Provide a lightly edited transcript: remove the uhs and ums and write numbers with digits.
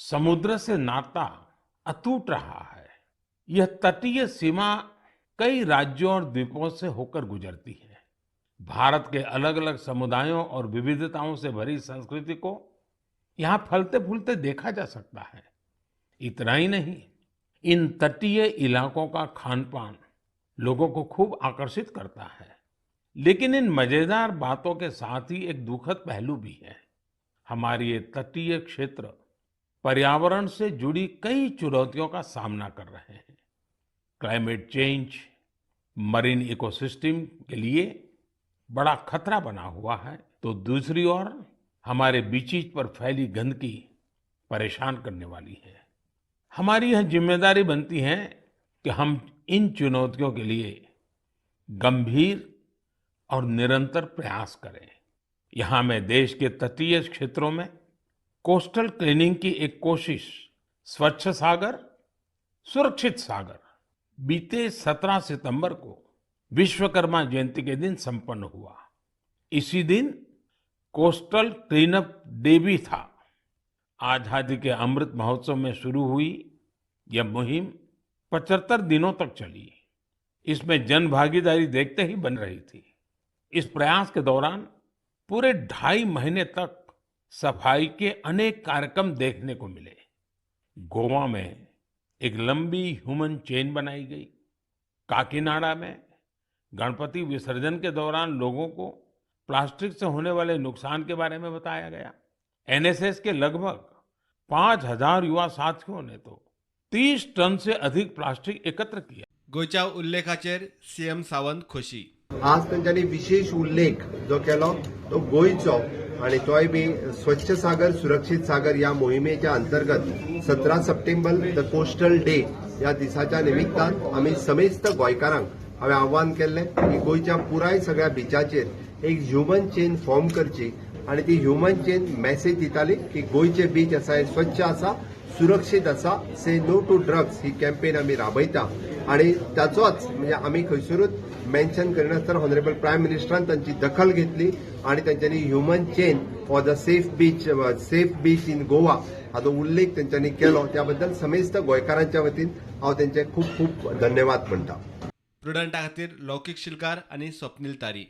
समुद्र से नाता अटूट रहा है। यह तटीय सीमा कई राज्यों और द्वीपों से होकर गुजरती है। भारत के अलग अलग समुदायों और विविधताओं से भरी संस्कृति को यहाँ फलते फूलते देखा जा सकता है। इतना ही नहीं, इन तटीय इलाकों का खान पान लोगों को खूब आकर्षित करता है। लेकिन इन मजेदार बातों के साथ ही एक दुखद पहलू भी है। हमारे ये तटीय क्षेत्र पर्यावरण से जुड़ी कई चुनौतियों का सामना कर रहे हैं। Climate change marine ecosystem K लिए बड़ा खतरा बना हुआ है, तो दूसरी ओर हमारे बीचेज पर फैली गंदगी परेशान करने वाली है। हमारी यह जिम्मेदारी बनती है कि हम इन चुनौतियों के लिए गंभीर और निरंतर प्रयास करें। यहाँ मैं देश के तटीय क्षेत्रों में कोस्टल क्लीनिंग की एक कोशिश स्वच्छ सागर सुरक्षित सागर बीते 17 सितंबर को विश्वकर्मा जयंती के दिन संपन्न हुआ। इसी दिन कोस्टल क्लीनअप डे भी था। आजादी के अमृत महोत्सव में शुरू हुई यह मुहिम 75 दिनों तक चली। इसमें जन भागीदारी देखते ही बन रही थी। इस प्रयास के दौरान पूरे 2.5 महीने तक सफाई के अनेक कार्यक्रम देखने को मिले। गोवा में एक लंबी ह्यूमन चेन बनाई गई। काकीनाडा में गणपति विसर्जन के दौरान लोगों को प्लास्टिक से होने वाले नुकसान के बारे में बताया गया। एनएसएस के लगभग 5000 युवा साथियों ने तो 30 टन से अधिक प्लास्टिक एकत्र किया। गोंयच्या उल्लेखाचेर सीएम सावंत खोशी. आज तांच्यांनी विशेष उल्लेख जो केलो तो गोंयचो आनी तोय बी स्वच्छ सागर सुरक्षीत सागर ह्या मोहिमेच्या अंतर्गत 17 सप्टेंबर the coastal day ह्या दिसाच्या निमित्तान आमी समेस्त गोंयकारांक हांवें आव्हान केल्लें की गोंयच्या पुराय सगळ्या बिचाचेर एक ह्युमन चेन फॉर्म करची आनी ती ह्युमन चेन मॅसेज दिताली की गोंयचे बीच आसा हे स्वच्छ आसा, सुरक्षीत आसा. Say no to drugs he campaign आमी राबयता आनी ताचोच म्हणजे आमी खंयसरूच मेन्शन करिनासतना ऑनरेबल प्रायम मिनिस्टरान तांची दखल घेतली आनी तांच्यांनी human chain for the safe beach in Goa हाचो उल्लेख तांच्यांनी केलो. त्या बद्दल समेस्त गोंयकारांच्या वतीन हांव तांचे खूब खूब धन्यवाद म्हणटा. प्रुडंटा खातीर लौकीक शिलकार आनी स्वप्नील तारी.